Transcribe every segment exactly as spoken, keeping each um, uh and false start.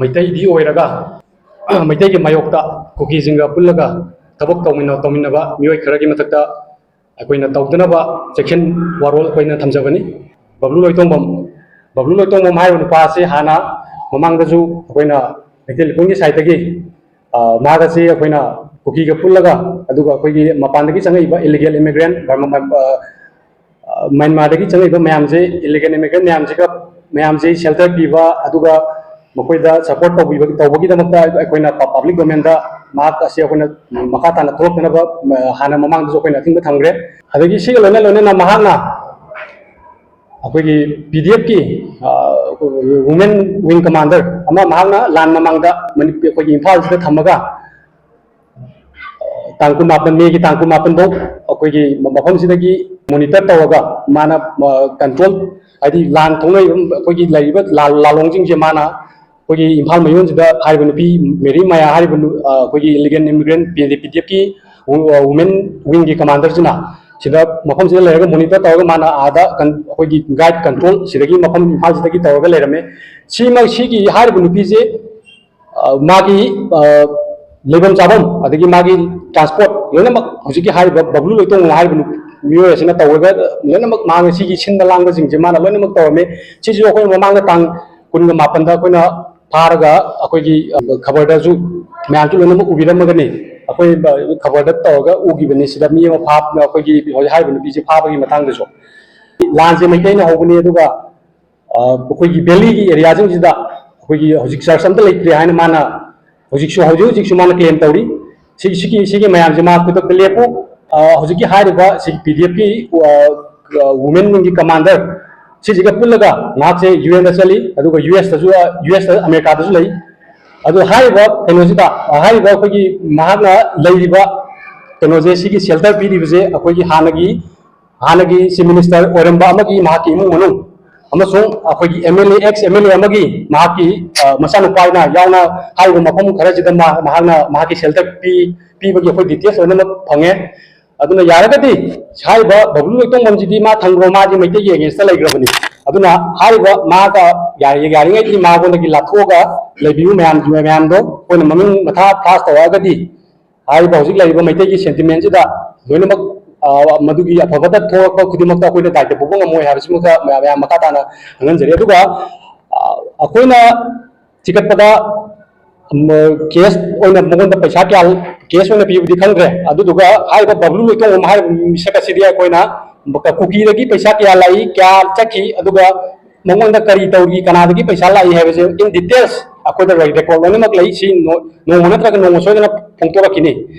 ꯃꯩꯇꯩꯗꯤ ꯑꯣꯏꯔꯒ ꯃꯩꯇꯩꯒꯤ ꯃꯥꯌꯣꯛꯇ ꯀꯨꯀꯤꯁꯤꯡꯒ ꯄꯨꯜꯂꯒ ꯊꯕꯛ ꯇꯧꯃꯤꯟꯅ ꯇꯧꯃꯤꯟꯅꯕ ꯃꯤꯑꯣꯏ ꯈꯔꯒꯤ ꯃꯊꯛꯇ ꯑꯩꯈꯣꯏꯅ ꯇꯧꯗꯅꯕ ꯆꯦꯛꯁꯤꯟ ꯋꯥꯔꯣꯜ ꯑꯩꯈꯣꯏꯅ ꯊꯝꯖꯕꯅꯤ꯫ ꯕꯕ꯭ꯂꯨ ꯂꯣꯏꯇꯣꯡꯕꯝ, ꯕꯕ꯭ꯂꯨ ꯂꯣꯏꯇꯣꯡꯕꯝ ꯍꯥꯏꯔꯤꯕ ꯅꯨꯄꯥ ꯑꯁꯤ ꯍꯥꯟꯅ ꯃꯃꯥꯡꯗꯁꯨ ꯑꯩꯈꯣꯏꯅ ꯃꯩꯇꯩ ꯂꯩꯀꯣꯜꯒꯤ ꯁꯥꯏꯠꯇꯒꯤ, ꯑ, ꯃꯍꯥꯛ ꯑꯁꯤ ꯑꯩꯈꯣꯏꯅ ꯀꯨꯀꯤꯒ ꯄꯨꯜꯂꯒ, ꯑꯗꯨꯒ ꯑꯩꯈꯣꯏꯒꯤ ꯃꯄꯥꯟꯗꯒꯤ ꯆꯪꯉꯛꯏꯕ ꯏꯂꯤꯒꯦꯜ ꯏꯃꯤꯒ꯭ꯔꯦꯟ, ꯕꯔꯃꯥ, ꯑ, ꯑ, ꯃ꯭ꯌꯥꯟꯃꯥꯔꯗꯒꯤ ꯆꯪꯉꯛꯏꯕ ꯃꯌꯥꯝꯁꯦ, ꯏꯂꯤꯒꯦꯜ ꯏꯃꯤꯒ꯭ꯔꯦꯟ ꯃꯌꯥꯝꯁꯤꯒ, ꯃꯌꯥꯝꯁꯦ ꯁꯦꯜꯇꯔ ꯄꯤꯕ, ꯑꯗꯨꯒ ꯃꯈꯣꯏꯗ ꯁꯄꯣꯔꯠ ꯇꯧꯕꯤꯕ, ꯇꯧꯕꯒꯤꯗꯃꯛꯇ ꯑꯩꯈꯣꯏꯅ ꯄ-, ꯄꯕ꯭ꯂꯤꯛ ꯗꯣꯃꯦꯟꯗ ꯃꯍꯥꯛ ꯑꯁꯤ ꯑꯩꯈꯣꯏꯅ ꯃꯈꯥ ꯇꯥꯅ ꯊꯣꯛꯂꯛꯇꯅꯕ, ꯑ, ꯍꯥꯟꯅ ꯃꯃꯥꯡꯗꯁꯨ ꯑꯩꯈꯣꯏꯅ ꯑꯊꯤꯡꯕ ꯊꯝꯈ꯭ꯔꯦ꯫ ꯑꯗꯒꯤ ꯁꯤꯒ ꯂꯣꯏꯅ ꯂꯣꯏꯅꯅ ꯃꯍꯥꯛꯅ ꯑꯩꯈꯣꯏꯒꯤ ꯄꯤ ꯗꯤ ꯑꯦꯐꯀꯤ, ꯑ, ꯋꯨꯃꯦꯟ ꯋꯤꯡ ꯀꯃꯥꯟꯗꯔ ꯑꯃ ꯃꯍꯥꯛꯅ ꯂꯥꯟ ꯃꯃꯥꯡꯗ ꯃꯅꯤꯄꯨꯔ, ꯑꯩꯈꯣꯏꯒꯤ ꯏꯝꯐꯥꯜꯁꯤꯗ ꯊꯝꯃꯒ, ꯇꯥꯡ ꯀꯨꯟꯃꯥꯄꯟ, ꯃꯦꯒꯤ ꯇꯥꯡ ꯀꯨꯟꯃꯥꯄꯟ ꯐꯥꯎ ꯑꯩꯈꯣꯏꯒꯤ ꯃꯐꯝꯁꯤꯗꯒꯤ ꯃꯣꯅꯤꯇꯔ ꯇꯧꯔꯒ ꯃꯥꯅ, ꯑ, ꯀꯟꯇ꯭ꯔꯣꯜ, ꯍꯥꯏꯗꯤ ꯂꯥꯟ ꯊꯣꯛꯅꯔꯤꯕ ꯑꯩꯈꯣꯏꯒꯤ ꯂꯩꯔꯤꯕ ꯂꯥ-, ꯂꯥꯂꯣꯡꯁꯤꯡꯁꯦ ꯃꯥꯅ ꯑꯩꯈꯣꯏꯒꯤ ꯏꯝꯐꯥꯜ ꯃꯌꯣꯟꯁꯤꯗ ꯍꯥꯏꯔꯤꯕ ꯅꯨꯄꯤ ꯃꯦꯔꯤ ꯃꯌꯥ ꯍꯥꯏꯔꯤꯕ ꯅꯨ-, ꯑ, ꯑꯩꯈꯣꯏꯒꯤ ꯏꯂꯤꯒꯦꯜ ꯏꯃꯤꯒ꯭ꯔꯦꯟ ꯄꯤ ꯗꯤ ꯑꯦꯐꯀꯤ ꯋꯨ-, ꯑ, ꯋꯨꯃꯦꯟ ꯋꯤꯡꯒꯤ ꯀꯃꯥꯟꯗꯔꯁꯤꯅ ꯁꯤꯗ ꯃꯐꯝꯁꯤꯗ ꯂꯩꯔꯒ ꯃꯣꯅꯤꯇꯔ ꯇꯧꯔꯒ ꯃꯥꯅ ꯑꯥꯗ ꯀꯟ-, ꯑꯩꯈꯣꯏꯒꯤ ꯒꯥꯏꯗ ꯀꯟꯇ꯭ꯔꯣꯜ ꯁꯤꯗꯒꯤ ꯃꯐꯝ ꯏꯝꯐꯥꯜꯁꯤꯗꯒꯤ ꯇꯧꯔꯒ ꯂꯩꯔꯝꯃꯦ꯫ ꯁꯤꯃꯛ, ꯁꯤꯒꯤ ꯍꯥꯏꯔꯤꯕ ꯅꯨꯄꯤꯁꯦ, ꯑ, ꯃꯥꯒꯤ, ꯑ, ꯂꯩꯐꯝ ꯆꯥꯐꯝ ꯑꯗꯒꯤ ꯃꯥꯒꯤ ꯇ꯭ꯔꯥꯟꯁꯄꯣꯔꯠ ꯂꯣꯏꯅꯃꯛ ꯍꯧꯖꯤꯛꯀꯤ ꯍꯥꯏꯔꯤꯕ ꯕꯕ꯭ꯂꯨ ꯂꯣꯏꯇꯣꯡ ꯍꯥꯏꯔꯤꯕ ꯅꯨ-, ꯃꯤꯑꯣꯏ ꯑꯁꯤꯅ ꯇꯧꯔꯒ ꯂꯣꯏꯅꯃꯛ ꯃꯥꯅ ꯁꯤꯒꯤ ꯁꯤꯟꯕ ꯂꯥꯡꯕꯁꯤꯡꯁꯦ ꯃꯥꯅ ꯂꯣꯏꯅꯃꯛ ꯇꯧꯔꯝꯃꯦ꯫ ꯁꯤꯁꯨ ꯑꯩꯈꯣꯏ ꯃꯃꯥꯡꯗ ꯇꯥꯡ ꯀꯨꯟꯒ ꯃꯥꯄꯟꯗ ꯑꯩꯈꯣꯏꯅ ꯐꯥꯔꯒ ꯑꯩꯈꯣꯏꯒꯤ, ꯑ, ꯈꯕꯔꯗꯁꯨ ꯃꯌꯥꯝꯁꯨ ꯂꯣꯏꯅꯃꯛ ꯎꯕꯤꯔꯝꯃꯒꯅꯤ꯫ ꯑꯩꯈꯣꯏ ꯕ-, ꯈꯕꯔꯗ ꯇꯧꯔꯒ ꯎꯈꯤꯕꯅꯤ꯫ ꯁꯤꯗ ꯃꯤ ꯑꯃ ꯐꯥ-, ꯑꯩꯈꯣꯏꯒꯤ ꯍꯧꯖꯤꯛ ꯍꯥꯏꯔꯤꯕ ꯅꯨꯄꯤꯁꯦ ꯐꯥꯕꯒꯤ ꯃꯇꯥꯡꯗꯁꯨ꯫ ꯂꯥꯟꯁꯦ ꯃꯩꯇꯩꯅ ꯍꯧꯕꯅꯤ, ꯑꯗꯨꯒ, ꯑ, ꯑꯩꯈꯣꯏꯒꯤ ꯚꯦꯂꯤꯒꯤ ꯑꯦꯔꯤꯌꯥꯁꯤꯡꯁꯤꯗ ꯑꯩꯈꯣꯏꯒꯤ ꯍꯧꯖꯤꯛ ꯆꯔꯆ ꯑꯝꯇ ꯂꯩꯇ꯭ꯔꯦ ꯍꯥꯏꯅ ꯃꯥꯅ ꯍꯧꯖꯤꯛꯁꯨ, ꯍꯧꯖꯤꯛ ꯍꯧꯖꯤꯛꯁꯨ ꯃꯥꯅ ꯀ꯭ꯂꯦꯝ ꯇꯧꯔꯤ꯫ ꯁꯤ-, ꯁꯤꯒꯤ, ꯁꯤꯒꯤ ꯃꯌꯥꯝꯁꯦ ꯃꯥ ꯈꯨꯗꯛꯇ ꯂꯦꯞꯄꯨ꯫ ꯑ, ꯍꯧꯖꯤꯛꯀꯤ ꯍꯥꯏꯔꯤꯕ ꯁꯤ ꯄꯤ ꯗꯤ ꯑꯦꯐꯀꯤ, ꯑ, ꯑ, ꯋꯨꯃꯦꯟ ꯋꯤꯡꯒꯤ ꯀꯃꯥꯟꯗꯔ ꯁꯤꯁꯤꯒ ꯄꯨꯜꯂꯒ ꯃꯍꯥꯛꯁꯦ ꯌꯨ ꯑꯦꯟꯗ ꯆꯠꯂꯤ, ꯑꯗꯨꯒ ꯌꯨ ꯑꯦꯁꯇꯁꯨ, ꯑ, ꯌꯨ ꯑꯦꯁꯇ, ꯑꯃꯦꯔꯤꯀꯥꯗꯁꯨ ꯂꯩ꯫ ꯑꯗꯨ ꯍꯥꯏꯔꯤꯕ ꯀꯩꯅꯣꯁꯤꯗ, ꯑ, ꯍꯥꯏꯔꯤꯕ ꯑꯩꯈꯣꯏꯒꯤ ꯃꯍꯥꯛꯅ ꯂꯩꯔꯤꯕ ꯀꯩꯅꯣꯁꯦ, ꯁꯤꯒꯤ ꯁꯦꯜꯇꯔ ꯄꯤꯔꯤꯕꯁꯦ ꯑꯩꯈꯣꯏꯒꯤ ꯍꯥꯟꯅꯒꯤ, ꯍꯥꯟꯅꯒꯤ ꯆꯤꯐ ꯃꯤꯅꯤꯁꯇꯔ ꯑꯣꯏꯔꯝꯕ ꯑꯃꯒꯤ ꯃꯍꯥꯛꯀꯤ ꯏꯃꯨꯡ ꯃꯅꯨꯡ ꯑꯃꯁꯨꯡ ꯑꯩꯈꯣꯏꯒꯤ M L A, X M L A ꯑꯃꯒꯤ ꯃꯍꯥꯛꯀꯤ, ꯑ, ꯃꯆꯥꯅꯨꯄꯥꯅ ꯌꯥꯎꯅ ꯍꯥꯏꯔꯤꯕ ꯃꯐꯝ ꯈꯔꯁꯤꯗ ꯃꯥ-, ꯃꯍꯥꯛꯅ ꯃꯍꯥꯛꯀꯤ ꯁꯦꯜꯇꯔ ꯄꯤ-, ꯄꯤꯕꯒꯤ ꯑꯩꯈꯣꯏ ꯗꯤꯇꯦꯜꯁ ꯂꯣꯏꯅꯃꯛ ꯐꯪꯉꯦ꯫ ꯑꯗꯨꯅ ꯌꯥꯔꯒꯗꯤ ꯍꯥꯏꯔꯤꯕ ꯕꯕ꯭ꯂꯨ ꯂꯣꯏꯇꯣꯡꯕꯝꯁꯤꯗꯤ ꯃꯥ ꯊꯝꯈ꯭ꯔꯣ, ꯃꯥꯗꯤ ꯃꯩꯇꯩꯒꯤ ꯑꯦꯒꯦꯟꯁꯇ ꯂꯩꯈ꯭ꯔꯕꯅꯤ꯫ ꯑꯗꯨꯅ ꯍꯥꯏꯔꯤꯕ ꯃꯥꯒ ꯌꯥꯔꯤ-, ꯌꯥꯔꯤꯉꯩꯗꯤ ꯃꯉꯣꯟꯗꯒꯤ ꯂꯥꯞꯊꯣꯛꯑꯒ ꯂꯩꯕꯤꯌꯨ꯫ ꯃꯌꯥꯝ, ꯃꯌꯥꯝꯗꯣ ꯑꯩꯈꯣꯏꯅ ꯃꯃꯤꯡ ꯃꯊꯥ ꯐ꯭ꯂꯥꯁ ꯇꯧꯔꯛꯑꯒꯗꯤ ꯍꯥꯏꯔꯤꯕ ꯍꯧꯖꯤꯛ ꯂꯩꯔꯤꯕ ꯃꯩꯇꯩꯒꯤ ꯁꯦꯟꯇꯤꯃꯦꯟꯁꯤꯗ ꯂꯣꯏꯅꯃꯛ, ꯑ, ꯃꯗꯨꯒꯤ ꯑꯐꯕꯇ ꯊꯣꯛꯂꯛꯄ ꯈꯨꯗꯤꯡꯃꯛꯇ ꯑꯩꯈꯣꯏꯅ ꯗꯥꯏꯇ ꯄꯨꯕ ꯉꯝꯃꯣꯏ ꯍꯥꯏꯕꯁꯤꯃꯒ ꯃꯌꯥꯝ, ꯃꯌꯥꯝ ꯃꯈꯥ ꯇꯥꯅ ꯈꯪꯍꯟꯖꯔꯤ꯫ ꯑꯗꯨꯒ, ꯑ, ꯑꯩꯈꯣꯏꯅ ꯆꯤꯈꯠꯄꯗ, ꯎꯝ, ꯀꯦꯁ ꯑꯣꯏꯅ ꯃꯉꯣꯟꯗ ꯄꯩꯁꯥ ꯀꯌꯥ ꯀꯦꯁ ꯑꯣꯏꯅ ꯄꯤꯕꯗꯤ ꯈꯪꯗ꯭ꯔꯦ꯫ ꯑꯗꯨꯗꯨꯒ ꯍꯥꯏꯔꯤꯕ ꯕꯕ꯭ꯂꯨ ꯂꯣꯏꯇꯣꯡꯕꯝ ꯍꯥꯏꯔꯤꯕ ꯃꯤꯁꯛ ꯑꯁꯤꯗꯤ ꯑꯩꯈꯣꯏꯅ ꯀꯨꯀꯤꯗꯒꯤ ꯄꯩꯁꯥ ꯀꯌꯥ ꯂꯥꯛꯏ, ꯀꯌꯥ ꯆꯠꯈꯤ, ꯑꯗꯨꯒ ꯃꯉꯣꯟꯗ ꯀꯔꯤ ꯇꯧꯔꯤ, ꯀꯅꯥꯗꯒꯤ ꯄꯩꯁꯥ ꯂꯥꯛꯏ ꯍꯥꯏꯕꯁꯦ in details ꯑꯩꯈꯣꯏꯗ ꯔꯦꯀꯣꯔꯗ ꯂꯣꯏꯅꯃꯛ ꯂꯩ꯫ ꯁꯤ ꯅꯣ-, ꯅꯣꯡꯃ ꯅꯠꯇ꯭ꯔꯒ ꯅꯣꯡꯃ ꯁꯣꯏꯗꯅ ꯐꯣꯡꯗꯣꯔꯛꯈꯤꯅꯤ꯫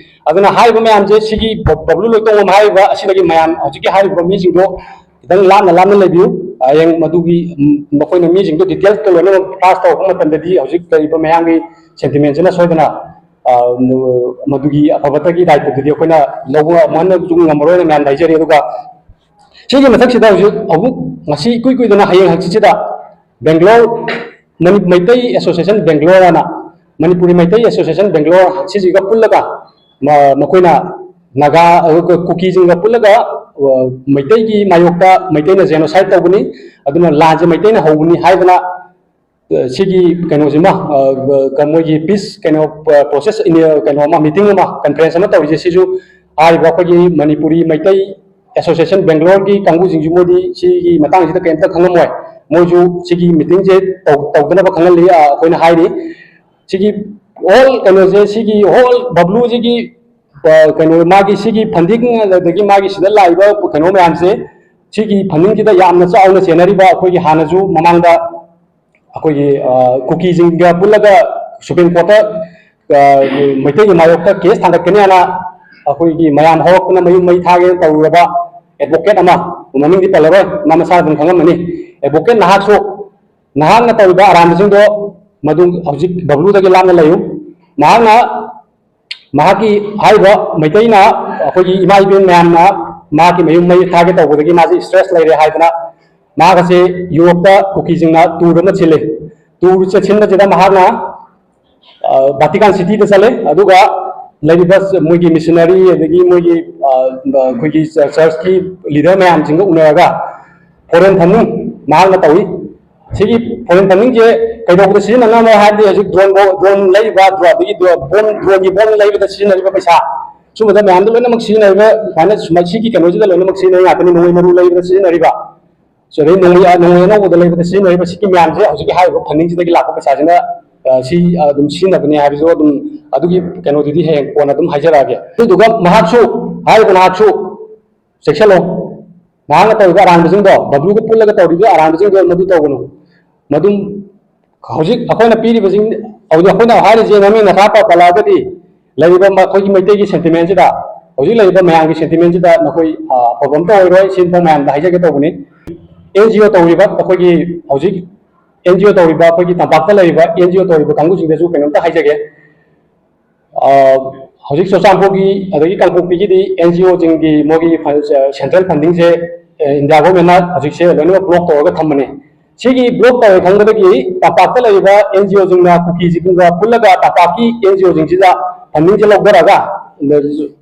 ꯑꯗꯨꯅ ꯍꯥꯏꯔꯤꯕ ꯃꯌꯥꯝꯁꯦ ꯁꯤꯒꯤ ꯕ-, ꯕꯕ꯭ꯂꯨ ꯂꯣꯏꯇꯣꯡꯕꯝ ꯍꯥꯏꯔꯤꯕ ꯑꯁꯤꯗꯒꯤ ꯃꯌꯥꯝ ꯍꯧꯖꯤꯛꯀꯤ ꯍꯥꯏꯔꯤꯕ ꯃꯤꯁꯤꯡꯗꯣ ꯈꯤꯇꯪ ꯂꯥꯞꯅ ꯂꯥꯞꯅ ꯂꯩꯕꯤꯌꯨ꯫ ꯍꯌꯦꯡ ꯃꯗꯨꯒꯤ, ꯎꯝ, ꯃꯈꯣꯏꯅ ꯃꯤꯁꯤꯡꯗꯣ ꯗꯤꯇꯦꯜꯁꯇ ꯂꯣꯏꯅꯃꯛ ꯄꯥꯁ ꯇꯧꯔꯛꯄ ꯃꯇꯝꯗꯗꯤ ꯍꯧꯖꯤꯛ ꯂꯩꯔꯤꯕ ꯃꯌꯥꯝꯒꯤ ꯁꯦꯟꯇꯤꯃꯦꯟꯁꯤꯅ ꯁꯣꯏꯗꯅ, ꯑ, ꯃꯗꯨꯒꯤ ꯑꯐꯕꯇꯒꯤ ꯗꯥꯏꯇꯗꯨꯗꯤ ꯑꯩꯈꯣꯏꯅ ꯂꯧꯕ ꯉꯝꯍꯟꯅꯕꯁꯨ ꯉꯝꯃꯔꯣꯏꯅ ꯃꯌꯥꯝ ꯍꯥꯏꯖꯔꯤ꯫ ꯑꯗꯨꯒ ꯁꯤꯒꯤ ꯃꯊꯛꯁꯤꯗ ꯍꯧꯖꯤꯛ ꯑꯃꯨꯛ ꯉꯁꯤ ꯏꯀꯨꯏ ꯀꯨꯏꯗꯅ ꯍꯌꯦꯡ ꯍꯪꯆꯤꯠꯁꯤꯗ ꯕꯦꯡꯒ꯭ꯂꯣꯔ, ꯃꯅꯤ-, ꯃꯩꯇꯩ ꯑꯦꯁꯣꯁꯤꯌꯦꯁꯟ ꯕꯦꯡꯒ꯭ꯂꯣꯔ ꯍꯥꯏꯅ, ꯃꯅꯤꯄꯨꯔꯤ ꯃꯩꯇꯩ ꯑꯦꯁꯣꯁꯤꯌꯦꯁꯟ ꯕꯦꯡꯒ꯭ꯂꯣꯔ ꯁꯤꯁꯤꯒ ꯄꯨꯜꯂꯒ ꯃ-, ꯃꯈꯣꯏꯅ ꯅꯥꯒꯥ, ꯑ, ꯀꯨꯀꯤꯁꯤꯡꯒ ꯄꯨꯜꯂꯒ, ꯑ, ꯃꯩꯇꯩꯒꯤ ꯃꯥꯌꯣꯛꯇ ꯃꯩꯇꯩꯅ ꯖꯦꯅꯣꯁꯥꯏꯠ ꯇꯧꯕꯅꯤ, ꯑꯗꯨꯅ ꯂꯥꯟꯁꯦ ꯃꯩꯇꯩꯅ ꯍꯧꯕꯅꯤ ꯍꯥꯏꯗꯅ, ꯑ, ꯁꯤꯒꯤ ꯀꯩꯅꯣꯁꯤꯃ, ꯑ, ꯀ-, ꯃꯣꯏꯒꯤ ꯄꯤꯁ ꯀꯩꯅꯣ, ꯑ, ꯄ꯭ꯔꯣꯁꯦꯁ ꯏꯅꯤ-, ꯀꯩꯅꯣ ꯑꯃ, ꯃꯤꯇꯤꯡ ꯑꯃ, ꯀꯟꯐ꯭ꯔꯦꯟꯁ ꯑꯃ ꯇꯧꯔꯤꯁꯦ, ꯁꯤꯁꯨ ꯍꯥꯏꯔꯤꯕ ꯑꯩꯈꯣꯏꯒꯤ ꯃꯅꯤꯄꯨꯔꯤ ꯃꯩꯇꯩ ꯑꯦꯁꯣꯁꯤꯌꯦꯁꯟ ꯕꯦꯡꯒ꯭ꯂꯣꯔꯒꯤ ꯀꯥꯡꯕꯨꯁꯤꯡꯁꯤ ꯃꯣꯏꯗꯤ ꯁꯤꯒꯤ ꯃꯇꯥꯡꯁꯤꯗ ꯀꯔꯤꯝꯇ ꯈꯪꯉꯝꯃꯣꯏ꯫ ꯃꯣꯏꯁꯨ ꯁꯤꯒꯤ ꯃꯤꯇꯤꯡꯁꯦ ꯇꯧ-, ꯇꯧꯗꯅꯕ ꯈꯪꯍꯜꯂꯤ, ꯑ, ꯑꯩꯈꯣꯏꯅ ꯍꯥꯏꯔꯤ꯫ ꯁꯤꯒꯤ ꯍꯣꯜ ꯀꯩꯅꯣꯁꯦ, ꯁꯤꯒꯤ ꯍꯣꯜ ꯕꯕ꯭ꯂꯨꯁꯤꯒꯤ, ꯑ, ꯀꯩꯅꯣ, ꯃꯥꯒꯤ ꯁꯤꯒꯤ ꯐꯟꯗꯤꯡ, ꯑꯗꯒꯤ ꯃꯥꯒꯤ ꯁꯤꯗ ꯂꯥꯛꯏꯕ ꯀꯩꯅꯣ ꯃꯌꯥꯝꯁꯦ, ꯁꯤꯒꯤ ꯐꯟꯗꯤꯡꯁꯤꯗ ꯌꯥꯝꯅ ꯆꯥꯎꯅ ꯆꯦꯟꯅꯔꯤꯕ ꯑꯩꯈꯣꯏꯒꯤ ꯍꯥꯟꯅꯁꯨ ꯃꯃꯥꯡꯗ ꯑꯩꯈꯣꯏꯒꯤ, ꯑ, ꯀꯨꯀꯤꯁꯤꯡꯒ ꯄꯨꯜꯂꯒ ꯁꯨꯄ꯭ꯔꯤꯝ ꯀꯣꯔꯠꯇ, ꯑ, ꯃꯩꯇꯩꯒꯤ ꯃꯥꯌꯣꯛꯇ ꯀꯦꯁ ꯊꯥꯡꯒꯠꯀꯅꯤ ꯍꯥꯏꯅ ꯑꯩꯈꯣꯏꯒꯤ ꯃꯌꯥꯝ ꯍꯧꯔꯛꯇꯨꯅ ꯃꯌꯨꯝ ꯃꯩ ꯊꯥꯒꯦꯅ ꯇꯧꯔꯨꯔꯕ ꯑꯦꯗꯚꯣꯀꯦꯠ ꯑꯃ, ꯃꯃꯤꯡꯗꯤ ꯄꯜꯂꯔꯣꯏ, ꯃꯥ ꯃꯁꯥꯅ ꯑꯗꯨꯝ ꯈꯪꯉꯝꯃꯅꯤ, ꯑꯦꯗꯚꯣꯀꯦꯠ ꯅꯍꯥꯛꯁꯨ, ꯅꯍꯥꯛꯅ ꯇꯧꯔꯤꯕ ꯑꯔꯥꯟꯕꯁꯤꯡꯗꯣ ꯃꯗꯨ ꯍꯧꯖꯤꯛ ꯕꯕ꯭ꯂꯨꯗꯒꯤ ꯂꯥꯞꯅ ꯂꯩꯌꯨ꯫ ꯃꯍꯥꯛꯅ ꯃꯍꯥꯛꯀꯤ ꯍꯥꯏꯔꯤꯕ ꯃꯩꯇꯩꯅ ꯑꯩꯈꯣꯏꯒꯤ ꯏꯃꯥ ꯏꯕꯦꯟ ꯃꯌꯥꯝꯅ ꯃꯍꯥꯛꯀꯤ ꯃꯌꯨꯝ ꯃꯩ ꯊꯥꯒꯦ ꯇꯧꯕꯗꯒꯤ ꯃꯥꯁꯦ ꯁ꯭ꯇ꯭ꯔꯦꯁ ꯂꯩꯔꯦ ꯍꯥꯏꯗꯅ ꯃꯍꯥꯛ ꯑꯁꯦ ꯌꯨꯔꯣꯞꯇ ꯀꯨꯀꯤꯁꯤꯡꯅ ꯇꯨꯔ ꯑꯃ ꯁꯤꯜꯂꯤ꯫ ꯇꯨꯔ ꯆꯠꯁꯤꯟꯕꯁꯤꯗ ꯃꯍꯥꯛꯅ, ꯑ, ꯚꯥꯇꯤꯀꯥꯟ ꯁꯤꯇꯤꯗ ꯆꯠꯂꯦ꯫ ꯑꯗꯨꯒ ꯂꯩꯔꯤꯕ ꯃꯣꯏꯒꯤ ꯃꯤꯁꯅꯔꯤ ꯑꯗꯒꯤ ꯃꯣꯏꯒꯤ, ꯑ, ꯑꯩꯈꯣꯏꯒꯤ ꯆꯔꯆꯀꯤ ꯂꯤꯗꯔ ꯃꯌꯥꯝꯁꯤꯡꯒ ꯎꯅꯔꯒ ꯐꯣꯔꯦꯟ ꯐꯟꯗꯤꯡ ꯃꯍꯥꯛꯅ ꯇꯧꯏ꯫ ꯁꯤꯒꯤ foreign fundingꯁꯦ ꯀꯩꯗꯧꯕꯗ ꯁꯤꯖꯤꯟꯅꯅꯕ ꯍꯥꯏꯔꯗꯤ, ꯍꯧꯖꯤꯛ drone, drone ꯂꯩꯔꯤꯕ, ꯑꯗꯒꯤ bomb, droneꯒꯤ bomb ꯂꯩꯕꯗ ꯁꯤꯖꯤꯟꯅꯔꯤꯕ ꯄꯩꯁꯥ, ꯁꯨꯝꯕꯗ ꯃꯌꯥꯝꯗ ꯂꯣꯏꯅꯃꯛ ꯁꯤꯖꯤꯟꯅꯔꯤꯕ, ꯁꯨꯃꯥꯏꯅ, ꯁꯨꯃꯥꯏ-, ꯁꯤꯒꯤ ꯀꯩꯅꯣꯁꯤꯗ ꯂꯣꯏꯅꯃꯛ ꯁꯤꯖꯤꯟꯅꯔꯤ ꯉꯥꯛꯇꯅꯤ꯫ ꯅꯣꯡꯃꯩ ꯃꯔꯨ ꯂꯩꯕꯗ ꯁꯤꯖꯤꯟꯅꯔꯤꯕ, ꯑꯗꯩ ꯅꯣꯡꯃꯩ, ꯅꯣꯡꯃꯩ ꯑꯅꯧꯕꯗ ꯂꯩꯕꯗ ꯁꯤꯖꯤꯟꯅꯔꯤꯕ, ꯁꯤꯒꯤ ꯃꯌꯥꯝꯁꯦ ꯍꯧꯖꯤꯛꯀꯤ ꯍꯥꯏꯔꯤꯕ fundingꯁꯤꯗꯒꯤ ꯂꯥꯛꯄ ꯄꯩꯁꯥꯁꯤꯅ, ꯑ, ꯁꯤ, ꯑ, ꯑꯗꯨꯝ ꯁꯤꯖꯤꯟꯅꯕꯅꯦ ꯍꯥꯏꯕꯁꯨ ꯑꯗꯨꯝ, ꯑꯗꯨꯒꯤ ꯀꯩꯅꯣꯗꯨꯗꯤ ꯍꯌꯦꯡ ꯀꯣꯟꯅ ꯑꯗꯨꯝ ꯍꯥꯏꯖꯔꯛꯑꯒꯦ꯫ ꯑꯗꯨꯗꯨꯒ ꯃꯍꯥꯛꯁꯨ, ꯍꯥꯏꯔꯤꯕ ꯅꯍꯥꯛꯁꯨ ꯆꯦꯛꯁꯤꯜꯂꯣ꯫ ꯅꯍꯥꯛꯅ ꯇꯧꯔꯤꯕ ꯑꯔꯥꯟꯕꯁꯤꯡꯗꯣ, ꯕꯕ꯭ꯂꯨꯒ ꯄꯨꯜꯂꯒ ꯇꯧꯔꯤꯕ ꯑꯔꯥꯟꯕꯁꯤꯡꯗꯣ ꯃꯗꯨ ꯇꯧꯒꯅꯨ꯫ ꯃꯗꯨꯝ ꯍꯧꯖꯤꯛ ꯑꯩꯈꯣꯏꯅ ꯄꯤꯔꯤꯕꯁꯤꯡ, ꯍꯧꯖꯤꯛ ꯑꯩꯈꯣꯏꯅ ꯍꯥꯏꯔꯤꯁꯦ ꯃꯃꯤꯡ ꯅꯊꯥ ꯄ-, ꯄꯜꯂꯛꯑꯒꯗꯤ, ꯂꯩꯔꯤꯕ ꯃ-, ꯑꯩꯈꯣꯏꯒꯤ ꯃꯩꯇꯩꯒꯤ sentimentꯁꯤꯗ, ꯍꯧꯖꯤꯛ ꯂꯩꯔꯤꯕ ꯃꯌꯥꯝꯒꯤ sentimentꯁꯤꯗ ꯅꯈꯣꯏ, ꯑ, ꯑꯐꯕ ꯑꯝꯇ ꯑꯣꯏꯔꯣꯏ꯫ ꯁꯤ ꯑꯝꯇ ꯃꯌꯥꯝꯗ ꯍꯥꯏꯖꯒꯦ ꯇꯧꯕꯅꯤ꯫ NGO ꯇꯧꯔꯤꯕ ꯑꯩꯈꯣꯏꯒꯤ ꯍꯧꯖꯤꯛ NGO ꯇꯧꯔꯤꯕ, ꯑꯩꯈꯣꯏꯒꯤ ꯇꯝꯄꯥꯛꯇ ꯂꯩꯔꯤꯕ NGO ꯇꯧꯔꯤꯕ ꯀꯥꯡꯕꯨꯁꯤꯡꯗꯁꯨ ꯀꯩꯅꯣꯝꯇ ꯍꯥꯏꯖꯒꯦ꯫ ꯑ, ꯍꯧꯖꯤꯛ ꯆꯨꯔꯆꯥꯟꯄꯨꯔꯒꯤ ꯑꯗꯒꯤ ꯀꯥꯡꯄꯣꯛꯄꯤꯒꯤꯗꯤ NGOꯁꯤꯡꯒꯤ ꯃꯣꯏꯒꯤ ꯐ-, central fundingꯁꯦ, ꯑ, India governmentꯅ ꯍꯧꯖꯤꯛꯁꯦ ꯂꯣꯏꯅꯃꯛ block ꯇꯧꯔꯒ ꯊꯝꯕꯅꯦ꯫ ꯁꯤꯒꯤ block ꯇꯧꯔꯦ ꯈꯪꯕꯗꯒꯤ ꯇꯝꯄꯥꯛꯇ ꯂꯩꯔꯤꯕ NGOꯁꯤꯡꯅ ꯀꯨꯀꯤꯁꯤꯡꯒ ꯄꯨꯜꯂꯒ ꯇꯝꯄꯥꯛꯀꯤ NGOꯁꯤꯡꯁꯤꯗ fundingꯁꯦ ꯂꯧꯊꯔꯒ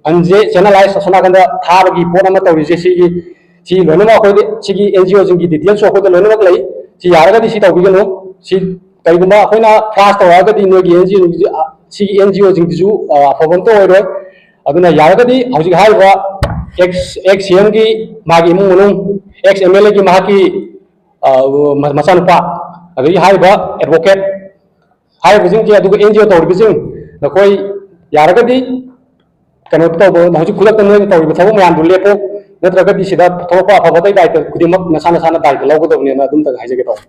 fundꯁꯦ channelize ꯑꯁꯣꯝ ꯅꯥꯀꯟꯗ ꯊꯥꯕꯒꯤ ꯄꯣꯠ ꯑꯃ ꯇꯧꯔꯤꯁꯦ꯫ ꯁꯤꯒꯤ, ꯁꯤ ꯂꯣꯏꯅꯃꯛ ꯑꯩꯈꯣꯏꯗꯤ, ꯁꯤꯒꯤ NGOꯁꯤꯡꯒꯤ detailsꯁꯨ ꯑꯩꯈꯣꯏꯗ ꯂꯣꯏꯅꯃꯛ ꯂꯩ꯫ ꯁꯤ ꯌꯥꯔꯒꯗꯤ ꯁꯤ ꯇꯧꯕꯤꯒꯅꯨ꯫ ꯁꯤ ꯀꯩꯒꯨꯝꯕ ꯑꯩꯈꯣꯏꯅ flush ꯇꯧꯔꯛꯑꯒꯗꯤ ꯅꯣꯏꯒꯤ NGOꯁꯤꯡꯁꯤ, ꯑ, ꯁꯤꯒꯤ NGOꯁꯤꯡꯁꯤꯁꯨ, ꯑ, ꯑꯐꯕ ꯑꯝꯇ ꯑꯣꯏꯔꯣꯏ꯫ ꯑꯗꯨꯅ ꯌꯥꯔꯒꯗꯤ ꯍꯧꯖꯤꯛ ꯍꯥꯏꯔꯤꯕ ex, ex CMꯒꯤ ꯃꯥꯒꯤ ꯏꯃꯨꯡ ꯃꯅꯨꯡ, ex MLAꯒꯤ ꯃꯍꯥꯛꯀꯤ, ꯑ, ꯃ-, ꯃꯆꯥꯅꯨꯄꯥ, ꯑꯗꯒꯤ ꯍꯥꯏꯔꯤꯕ advocate, ꯍꯥꯏꯔꯤꯕꯁꯤꯡꯁꯦ, ꯑꯗꯨꯒ NGO ꯇꯧꯔꯤꯕꯁꯤꯡ, ꯅꯈꯣꯏ ꯌꯥꯔꯒꯗꯤ ꯀꯩꯅꯣ ꯇꯧꯕ, ꯍꯧꯖꯤꯛ ꯈꯨꯗꯛꯇ ꯅꯣꯏꯅ ꯇꯧꯔꯤꯕ ꯊꯕꯛ ꯃꯌꯥꯝꯗꯨ ꯂꯦꯞꯄꯣ, ꯅꯠꯇ꯭ꯔꯒꯗꯤ ꯁꯤꯗ ꯊꯣꯛꯂꯛꯄ ꯑꯐꯕ ꯑꯇꯩ ꯗꯥꯏꯇ ꯈꯨꯗꯤꯡꯃꯛ ꯅꯁꯥ ꯅꯁꯥꯅ ꯗꯥꯏꯇ ꯂꯧꯒꯗꯕꯅꯦꯅ ꯑꯗꯨꯝꯇꯪ ꯍꯥꯏꯖꯒꯦ ꯇꯧꯕ꯫